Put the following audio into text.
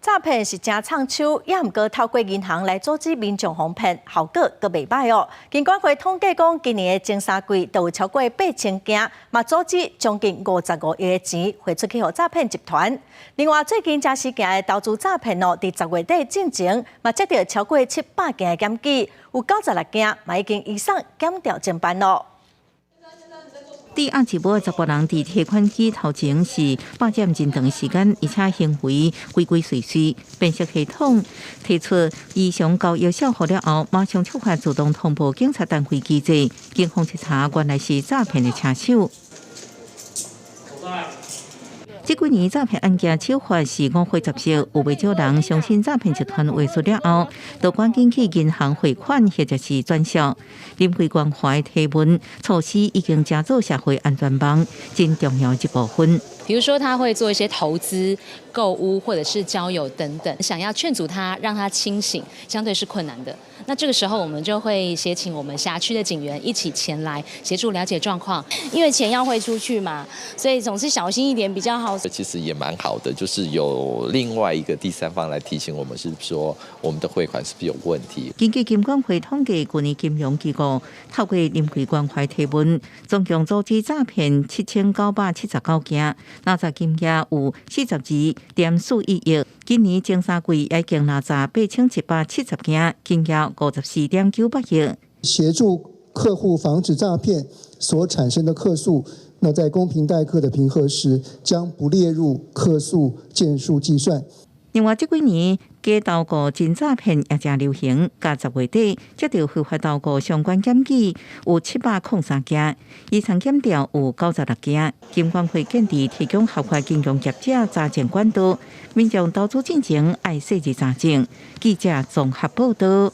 詐騙是誠藏手，也毋過透過銀行來阻止民眾予騙，效果閣袂䆀哦。金管會統計講，今年的前三季就有超過8000件，嘛阻止將近55億的錢匯出去予詐騙集團。另外，最近誠時行的投資詐騙哦，佇10月底進前嘛接著超過700件的檢舉，有96件嘛已經移送檢調偵辦囉。佇亞洲某查埔人佇提款機頭前是霸佔真長時間，而且行為鬼鬼祟祟。辨識系統提出異常交易賬戶了後，馬上觸發自動通報警察單位機制。警方一查，原來是詐騙的車手。這幾年詐騙案件手法是五花雜色，有袂少人相信詐騙集團話術了後，就趕緊去銀行匯款或者是轉賬。臨危關懷提問措施已經成做社會安全網真重要一部分。比如說，他會做一些投資、購物或者是交友等等，想要勸阻他，讓他清醒，相對是困難的。那這個時候，我們就會協請我們轄區的警員一起前來協助了解狀況。因為錢要匯出去嘛，所以總是小心一點比較好。其實也蠻好的，就是有另外一個第三方來提醒我們，是說我們的匯款是不是有問題。根據金管會統計，去年金融機構透過臨危關懷提問，總共阻止詐騙7979件，拿詐金額有42.41億。今年前三季已經拿詐8170件，金額54.98億。協助客戶防止詐騙所產生的客訴，那在公平待客的評核時，將不列入客訴件數計算。另外，這幾年假投顧真詐騙也誠流行，佮10月底接著非法投顧相關檢舉有703件，移送檢調有96件。金管會建議提供合法金融業者查證管道，民眾投資進前愛細緻查證。記者綜合報導。